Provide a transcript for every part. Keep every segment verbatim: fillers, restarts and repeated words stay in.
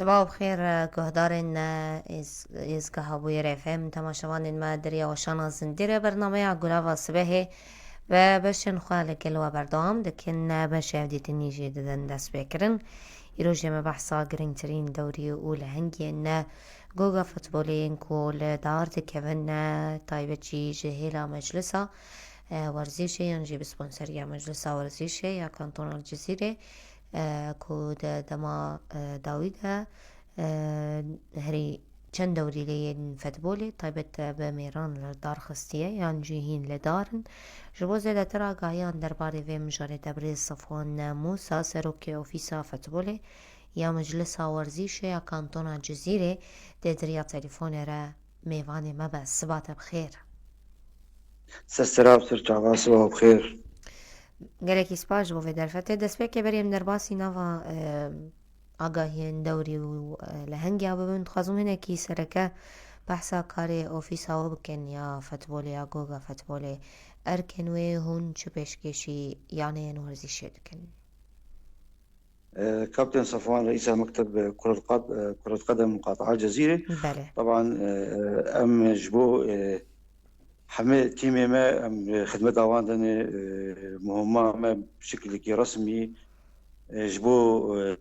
Sibav xêr, guhdarên, e, êz-, êzgeha Bûyerê F M, temaşevanên me di riya weşana zindî re bernameya Gulava Sibehê ve beşên xwe li gel we berdewam dikin. Beşê ev dîtinî jî didin destpêkirin. Îro jê me behsa girîngtirîn dewrî û lehengiyên goga futbolê yên ku li dar dikevin, e, taybet jî ji hêla meclisa, e, werzîşê yan jî bi sponseriya meclisa werzîşê ya Kantona Cizîrê, e, ku di dema, e, dawî de, e, herî çend dewrî lê yên futbolê taybet bi mêran li dar xistiye yan jî hîn li dar in. Ji bo zêdetir agahiyan derbarê vê mijarê te birêz Safwan Mûsa, serokê Ofîsa Futbolê ya Meclisa Werzîşê ya Kantona Cizîrê, dê di riya telefonê re mêvanê me be. Siba te bi xêr. Ser sera û ser çava, siba bi xêr. Gelekî spas ji bo vê derfetê. Destpêkê berî em derbasî nava, e, agahiyên dewrî û, e, lehengiya bibin. Dixwazim hinekî sereke behsa karê ofîsa we bikin ya fetbolê, ya goga fetbolê. Erkên wê hûn çi pêşkêşî yaneyên werzîşê dikin? E, Kapten Safwan, reîsa mekteb, e, kuret qed-, e, kuret qedem muqataa Cezîrê. Belê. Taban, e, e, em ji bo, e, hemê tîmê me, em, e, xidmeta wan de ne, e, muhima me bi şekilekî resmî, e, ji bo, e,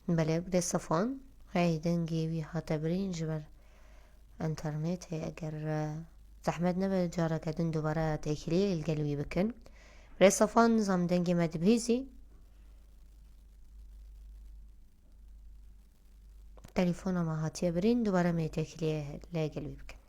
Belê, birêz Safwan, hey, dengê wî hate birîn ji ber internetê. Eger, e, zehmet nebe, careke din dubare têkiliyê li gel wî bikin. Birêz Safwan, nizam dengê me dibihîzî. Telefona me hatiye birîn, dubare me têkiliyê li gel wî bikin.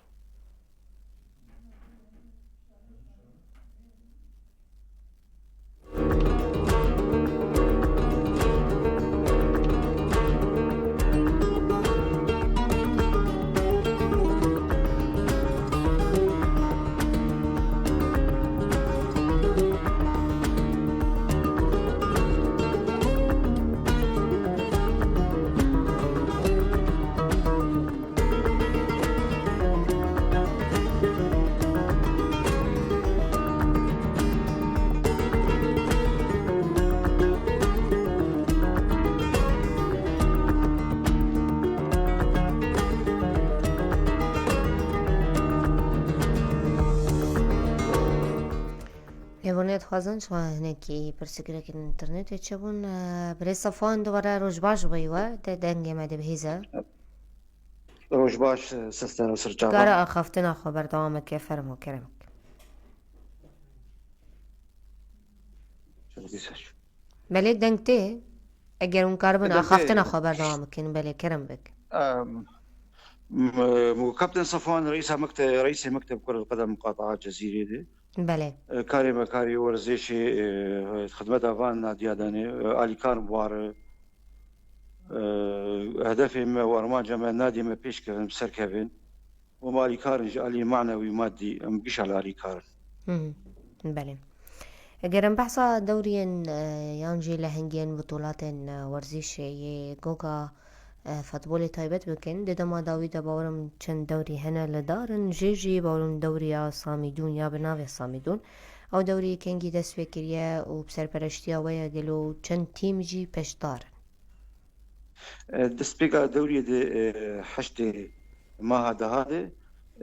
Lêbûnê dixwazin ji xwe hinekî pirsgirêkên înternetê çêbûn. Birêz Safwan, dubare roj baş bo we, te dengê me dibihîze. Roj baş, e, sester û sirçava. Gara axaftina xwe berdewam bike, fermo, kerem. Belê, deng tê. Eger hûn karibin, deng tê, axaftina xwe berdewam bikin, belê, kerem bik. Em, m-, m-, Kapten Safwan, reîsa mekte-, reîsê mekteb Kurel Qedem Muqataa Cezîrê de. Belê. E, karê me karê werzêşê, e, xidmeta van nadiya danê, e, alîkar bi war e, E, hedefê me û armanca me nadê me pêş kevin, bi ser kevin. Û em alîkar in ji alî manewî, madî, em giş alîkar in. Hı hı. Belê. Eger em behsa dewriyên, e, yan jî lehengiyên bitolatên, e, werzîşê yê goga, e, fetbolê taybet bikin, di dema dawî de bawerim çend dewrî hene li dar in, jê jî bawerim dewriya Samîdûn ya bi navê Samîdûn. Ew dewrî kengî dest pê kiriye û bi serpereştiya we ye gelo çend tîm jî peşdar in? E, destpêka dewriyê de, e, heştê meha deha de,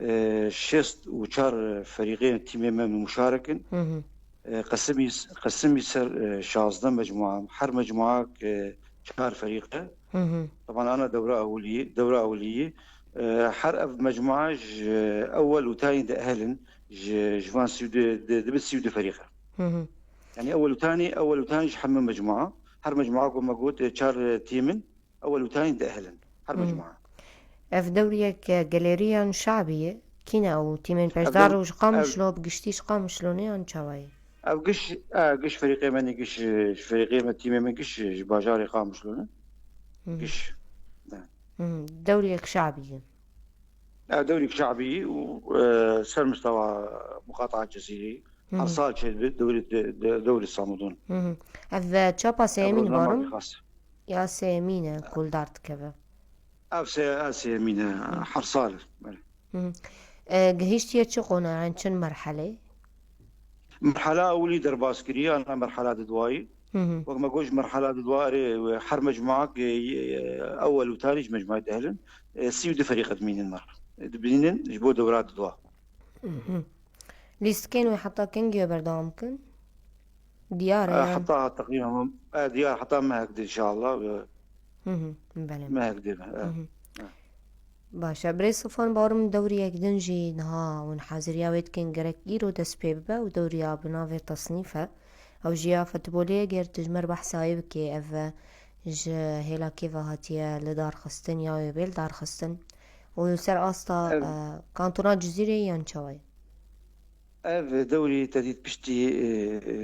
e, şêst û çar ferîqê tîmê me muşarik in. Hı hı. E, qesimî, qesimî ser, e, şazdeh mecmua, her mecmuak, e, çar ferîq e. Hı hı. Teban ana dewra ewilî, dewra ewilî, e, her ev mecmua ji ewel û tanî diehilin, ji, ji van sî û du, di, dibe sî û du ferîq e. Hı hı. Yani ewel û tanî, ewel û tanî ji hemû mecmua. Her mecmua ku me got, e, çar, e, tîm in, ewel û tanî diehilin. Her Hmm. mecmua. Ev dewriyek, e, gelêriyan şabî ye. Kî ne ew tîmên Ev peşdar dew-, û ji Qamişlo, ev bi giştî ji Qamişlo ne yan çawa ye? Ev giş, e, giş ferîqê me ne, giş, e, ji ferîqê me, tîmê me giş, e, ji bajarê Qamişlo ne. Hı hı. Giş. Ne. Hı hı. Dewriyek şabî ye. Ev dewrîk şabî û, e, ser mistewa muqataa Cezîrê. Hı hı. Her sal çêdibe dewrî, de, de, dewrî Samudûn. Hı hı. Ev, e, çapa sêyemîn Ev rojnamakî barim? Xas. Ya sêyemîn e ku li dar dikeve? Ev sê-, ev sêyemîn e, Hı. her sal. Belê. Hı hı. E, gihîştiye çi qonayên, çi merhelê? Merhala ewilî derbas kiriye, ana merhala di duayî. Hı hı. Wek me got, ji merhala di duayê her mecmuak, e, e, ewel û tarî ji mecmuayê dihilin, e, sî û du ferîqe dimînin mer. E, dibînin ji bo dewra di dua. Hı hı. Lîstikên wê heta kengî wê berdewam bikin? Diyar e E, yan? Heta teqrîben, e, diyar heta mehek di inşallah, e, Hı hı, belê. Mehek dê be, e. Hı hı. E. Baş e. Birêz Sofan, bawerim dewriyek din jî niha hûn haziriya wê dikin, gerek îro dest pê bibe û dewriya bi navê Tasnîf e. Ew jî ya futbolê, ger tu ji me re behsa wê bikê, ev e ji hêla kê ve hatiye li dar xistin ya wê bê li dar xistin? Û li ser asta, Ev e, kantona Cizîrê yan çawa ye? Ev dewrî tedît piştî, e, e,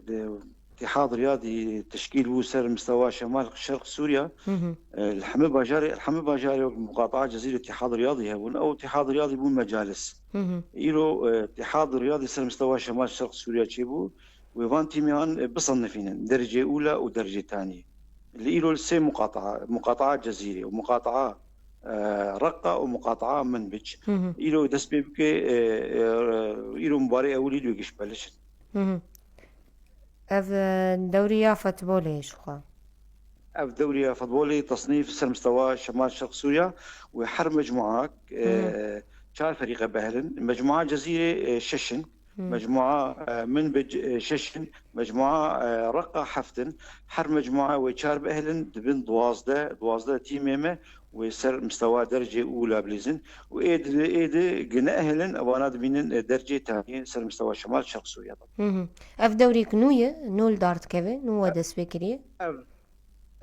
de Îtîhad Riyadî teşkîl bû ser mistewa Şemal Şerq Sûriya. Hı hı. E, li hemî bajarê, li hemî bajarê wek muqataa Cezîrê Îtîhad Riyadî hebûn. Ew Îtîhad Riyadî bû mecalis. Hı hı. Îro, e, Îtîhad Riyadî ser mistewa Şemal Şerq Sûriya çêbû. Wê van tîmeyan, e, bisenifînin. Derecê ûla û derecê tanî. Li îro li sê muqataa, muqataa Cezîrê û muqataa, e, Reqqa û muqataa Minbic. Hı hı. Îro dest pê bike, e, e, îro mubarê ewilî li wê giş beliş in. Hı hı. Ev, e, dewrî ya futbolê ji xwe. Ev dewrî ya futbolê tasnîf ser mistewa Şemal Şerq Sûriya û her mecmuak, e, Hı hı. çar ferîqe behilin. Mecmua Cezîrê, e, şeş in. Hmm. Mecmua, e, Minbic, e, şeş in, mecmua, e, Reqqa heft in. Her mecmua wê çar biehilin, dibin duwazdeh, duwazdeh tîmê me wê ser mistewa dercê ûla bilîzin. Û ê di, ê di gi neehilin, evana dibînin, e, dercê tanî ser mistewa Şemal Şerq Sûriya de. Hı hı. Ev dewrêk nû ye, nû li dar dikeve, nû we dest pê kiriye? Ev,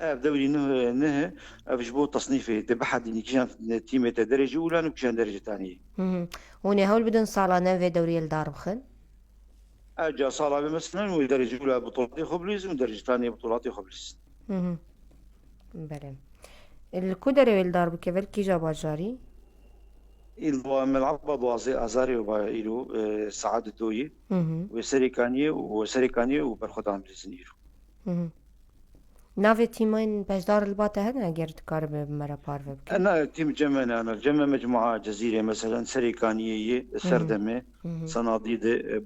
Ev dewrî neh, neh, ev ji bo tasnîfê, te bihedînî kîjan tîmê te derê jî ûlan û kîjan derê jî tanî. Hı hı. Hûn ê hewl bidin sala newê dewriyê li dar bixin? Ev ca sala vê meselen wê derê jî ûla bitolatê xwe bilîzin û derê jî tanî bitolatê xwe bilîzin. Hı hı. Belê. Li ku derê wê li dar bikeve, li kîja bajarî? Îl do me li eba duwazdeh azarê û ba îro, e, saet doyê. Hı hı. Wê Serêkaniyê û, wê Serêkaniyê û berxwedan bilîzin îro. Hı hı. Navê tîmên beşdar li ba te hene, eger dikaribe bi me re parve bike? E, na, tîm cem me ne, na, cem me mecmua Cezîrê, meselen, Serêkaniyê yê, Hı hı. Serdemê, Hı hı. Senadî de, e,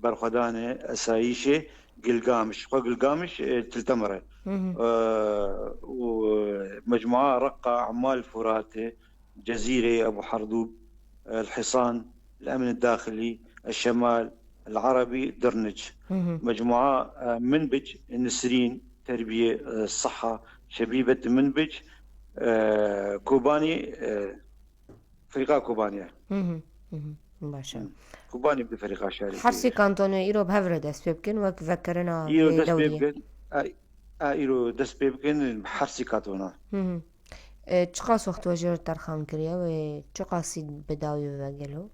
Berxwedanê, Esayîşê, Gilgamiş. Xwe Gilgamiş, e, Til Temir e. Hı hı. E, û, e, mecmua Reqqa, Emal Furatê, Cezîrê, Ebu Herdûb, El Hisan, El Emn Daxilî, El Şemal, El Erebî, Dirnic. Hı hı. Mecmua, e, Minbic, Nisrîn, Terbiye, e, Siha, Şebîbet Minbic, e, Kobanî, e, Ferîqa Kobanî ye. Hı hı, hı hı. Baş e. Hı. Kobanî bi ferîqa şerî. Her sê kantonê îro bi hev re dest pê bikin, wek vekirina Îro vê dest pê dewriyê. bikin. E, e, îro dest pê bikin, her sê kantona. Hı hı. E, çiqas wext we jê re terxan kiriye wê çiqasî bi dawî bibe gelo?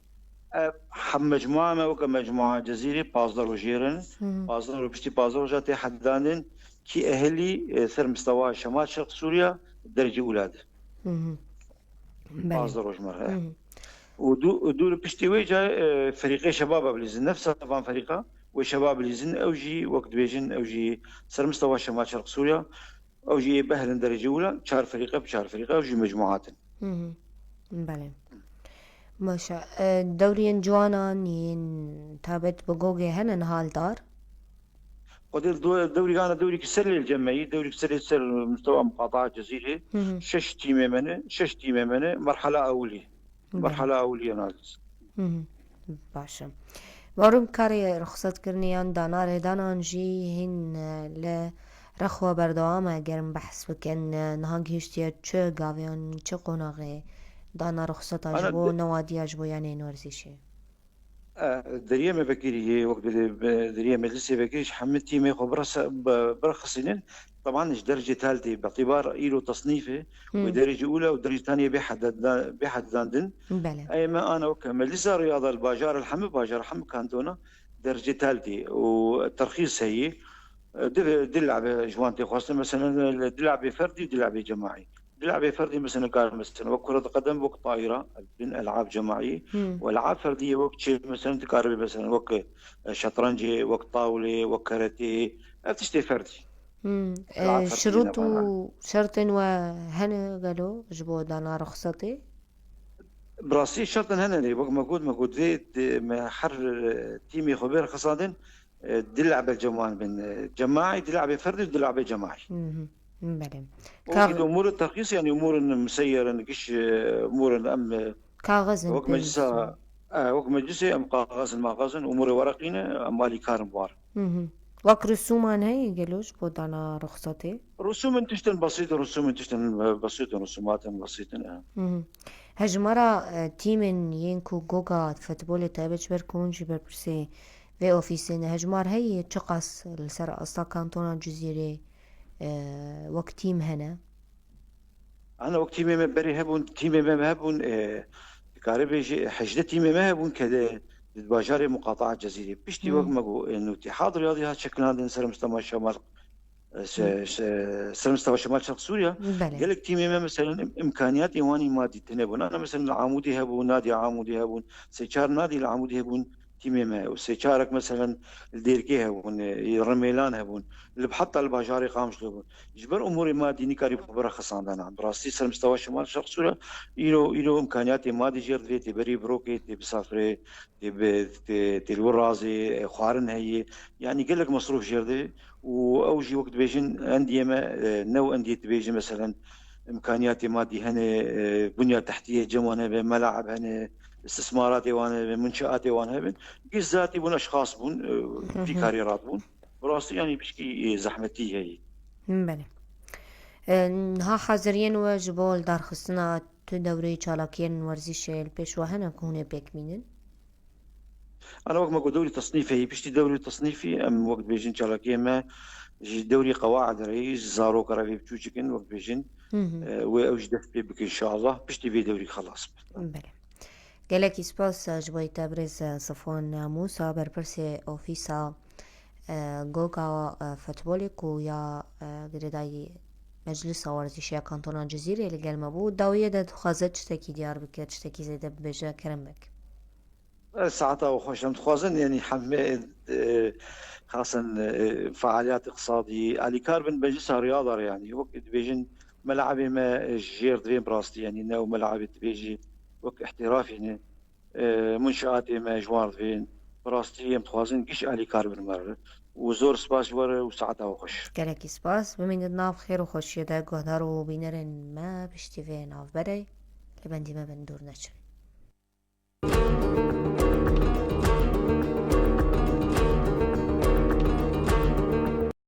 E, hem mecmua me weke mecmua Cezîrê pazdeh rojê re ne. Hı hı. Pazdeh roj, piştî pazdeh roja tê hedandin kî ehilî, e, ser mistewa Şemal Şerq Sûriya dercê ûla de. Hı hı. Belê. Pazdeh roj me re. Hı hı. Û dû, û dû li piştî wê ca, e, ferîqê şebaba bilîzin. Nefsa van ferîqa wê şebab bilîzin. Ew jî wek dibêjin, ew jî ser mistewa Şemal Şerq Sûriya. Ew jî ê bihelin derecê ûla, çar ferîqe bi çar ferîqe, ew jî mecmuat in. Hı hı. Belê. Baş e. E, dewriyên ciwanan yên taybet bi gogê hene niha li dar? Xwedê do-, dewrî ana dewrî ki ser lê cem me yî, dewrî ki ser lê ser mistewa muqataa Cezîrê, Hı hı. şeş tîmê me ne, şeş tîmê me ne, merhala ewilî. Belê. Merhala ewilî ye navê. Hı hı. Baş e. Barum karê ruxsetkirinê yan dana rêdanan jî hîn, e, li rexwa berdewam e, ger em behs bikin, e, niha gihiştiye çi gavê yan çi qonaxê dana ruxseta ji Ana bo de- newadiya ji bo yanên werzîşê? E, deriyê me vekirî yê, wek deriyê, deriyê meclisê vekirî ji hemî tîmê xwe birese-, bi-, birexisînin. Teban ji dercê tal tê, bi îtîbar îro tasnîfê, Hı. wê derece ûla û derece taniyê bê hededa-, bê hedandin. Belê. Ey me ana weke meclisa riyada li bajar, li hemî bajar, hemî kantona derece tal tê û terxîs heyî. E, di, di lebe ji wan tê xwestin, meselen, di lebê ferdî û di lebê cemaî. Di lebê ferdî, meselen, kar, meselen, wek kuret qedem, wek tayra, bin elab cemaî. Hmm. Û elab ferdî ye wek çi, meselen, tu karibê, meselen, wek, e, şetrencê, wek tawlê, wek keretê, ev tiştê ferdî. Hmm. Elab E, ferdî şirût ne û bana. şertên we hene gelo ji bo dana ruxsetê? Bi rastî şertin hene lê wek me got, me got vê di-, me her, e, tîmê xwe bê rexisandin, e, di le'be ceman bin. E, cemaî, di le'bê ferdî û di le'bê cemaî. Hı hı. Belê. Wekî di umûrê terxîs, yanî umûrên museyyer in, giş, e, umûrên em, e, Kaxizin wek meclisa, e, wek meclisê em kaxizin, maxazin, umûrê wereqî ne, em alîkar in bi wan. Hı hı. Wek risûman heye gelo ji bo dana ruxsatê? Risûmên tiştin besît in, risûmên tiştin, e, besît in, risûmatên besît in, e. Hı hı. Hejmara, e, tîmên yên ku goga futbolê taybet ji ber ku hûn jî berpirsê vê ofîsê ne, hejmar heye çiqas li ser asta kantona Cizîrê, e, wek tîm hene? Ana wek tîmê me berê hebûn, tîmê me hebûn, e, dikare bêjî hejdeh tîmê me hebûn ke di, di bajarê muqataa Cezîrê. Piştî Hmm. wek me got, e, nûtî hadriyadî hat şekilandin ser Mustafa Şemal, e, se-, Hmm. se-, ser Mustafa Şemal Şerq Sûriya. Belê. Gelek tîmê me, meselen, im-, imkaniyatê wan ê madî tune bûn. Ana, meselen, li Amûdî hebûn, nadî Amûdî hebûn, sê çar nadî li Amûdî hebûn. Tîmê me û sê çarek, meselen, li Dêrkê hebûn, e, li Rimêlan hebûn, li, heta li bajarê Qamişlo hebûn. Ji ber umûrê madî nikarî xwe bira xisandana. Bi rastî ser Mistewa Şemal Şerq Sûriya, îro, îro imkaniyatê madî jêr divê, tê berî birokê, tê bisafirê, tê bi, tê, tê li wir razê, e, xwarin heye. Yanî gelek mesrûf jêr divê û ew jî wek dibêjin endiyê me, e, ne ew endiyê dibêjin, meselen, imkaniyatê madî hene, e, bunya tehtiyê cem wan hebe, melaib hene, istismaratê wan hebe, munşeatê wan hebe. Giş zatî bûn, eşxas bûn, e, Hı hı. vî karî radibûn. Bi rastî, yanî pişkî, e, zehmetî heye. Belê. E, niha haziriyên we ji bo lidarxistina tu dewrê çalakiyên werzîşê li pêş we hene ku hûn ê pêk bînin? Ana wek me got, dewrî tesnîf heye. Piştî dewrî tesnîfî em wek dibêjin çalakiyê me ji dewrî qewaid re yî, ji zaroka re vê biçûçik in wek dibêjin. Hı hı. E, wê ew jî dest pê bikin inşallah. Piştî vê dewrî xelas be. Belê. Gelekî spas, e, ji bo te birêz, e, Safwan Mûsa, berpirsê ofîsa, e, goga, e, futbolê ku ya, e, girêdayî Meclisa Werzîşî ya Kantona Cizîrê li gel me bû. Dawiyê de dixwaze tiştekî diyar bike, tiştekî zêde bibêje, kerem bike. E, saeta we xweş. Em dixwazin, yanî hemê, e, xasen, e, fealiyat iqtisadî, alîkar bin meclisa riyada re, yanî wek dibêjin, melaibê me, e, jêr divên bi rastî, yanî ne ew melaibê dibêjî wek ihtirafî ne. E, munşeatê me ji wan divên. Bi rastî em dixwazin giş alîkar bin me re. Û zor spas ji we re û saeta we xweş. Gelekî spas. Bimînin di nav xêr û xweşiyê de, guhdar û bînerên me, piştî vê navberê li bendî me bin, dûr neçin.